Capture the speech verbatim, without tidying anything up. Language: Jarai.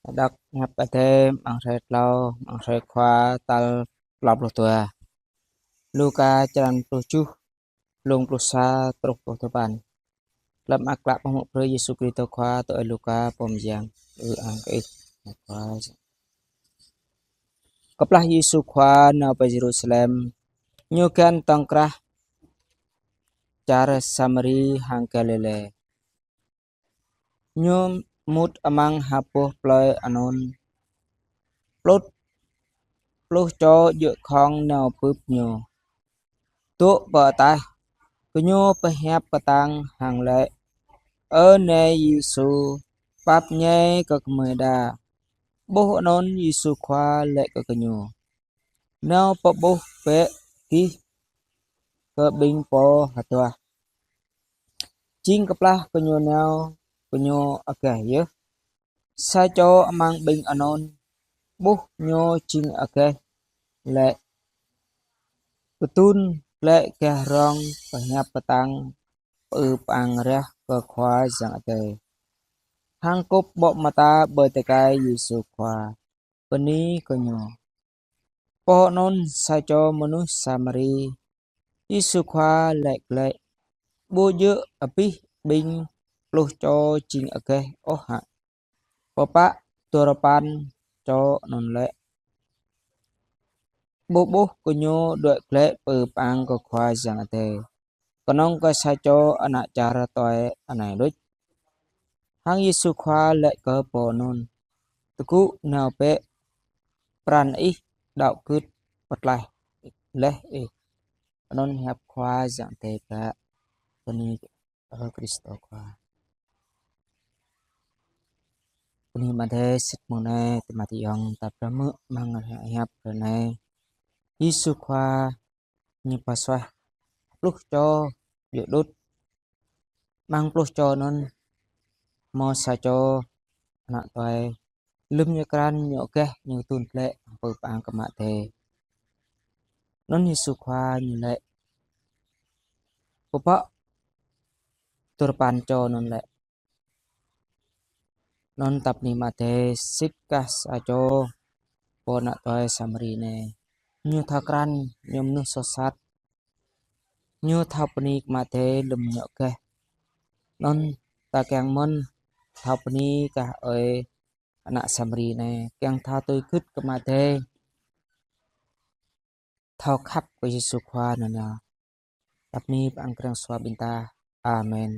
Đŏk hiăp Adai amăng hrơi tlâo, amăng hrơi Khua tal klâo pluh dua. Luka črăn pluh tơjuh, lông pluh sa truh pluh duapăn. Lơ̆m mơak klă pơhmư̆ brơi Yêsu Krist Khua tui Ơi Luka pô mơyang. Ư-ang kơ Ih, Khua. Kơplah Yêsu Khua nao pơ Yêrusalem, Ñu găn tŏng krah čar Samari hăng Galilê. Ñu mŭt amăng ha boh plơi anŭn. Pluh, pluh čô djơ̆ khŏng nao bưp Ñu. Dŏ pơ ataih, gơñu pơhiăp kơtang hăng laĭ: Ơ Nai Yêsu, pap ñai kơ gơmơi đa. Ƀuh anŭn Yêsu Khua laĭ kơ gơñu: Nao pơƀuh bĕ gih kơ ƀing pô hơduah. Jing kơplah gơñu nao, gơñu agaih yơh. Sa čô amăng ƀing anŭn, ƀuh ñu jing agaih, laĭ: Pơdun glaĭ gah rŏng pơhiăp kơtang pơư pơang rah kơ Khua Yang Adai, hăng kŭp ƀô̆ mơta ƀơi tơkai Yêsu Khua, bơni kơ Ñu. Pô anŭn sa čô mơnuih Samari. Yêsu Khua laĭ glaĭ: Ƀu djơ̆ abih ƀing pluh čô jing agaih ôh hă? Pơpă duarơpăn čô anŭn lĕ? Ƀu ƀuh gơñu đuaĭ glaĭ pơư pơang kơ Khua Yang Adai, kơnơ̆ng kơ sa čô ană čar tuai anai đôč. Hăng Yêsu Khua laĭ kơ pô anŭn: Tơgŭ nao bĕ, pran ih đaŏ gưt pơtlaih laih ih. Anŭn hiăp Khua Yang Adai. Bơni kơ Ih, Ơ Krist Khua. Bơni Ama Adai, sĭt mơ̆ng anai tơma tơyŏng ta pơmơ̆ amăng hiăp hrơi anai. Yêsu Khua Ñu pơsuaih pluh čô djơ̆ đôč. Amăng pluh čô anŭn, hmâo sa čô ană tuai, lơ̆m ñu krăn ñu agaih, ñu tŭn glaĭ pơư pơang kơ Ama Adai. Anŭn Yêsu Khua Ñu laĭ: Pơpă duarơpăn čô anŭn lĕ? Anŭn ta bơni Ama Adai, sĭt kah sa čô pô ană tuai Samari anai. Ñu thâo krăn, ñu mơnuih soh sat. Ñu thâo bơni kơ Ama Adai lơ̆m ñu agaih. Anŭn ta kiăng mơ̆n thâo bơni kah ơi ană Samari anai, kiăng thâo tui gưt kơ Ama Adai, thâo khăp kơ Yêsu Khua nanao. Ta bơni pơang krăng sua ƀing ta. Amen.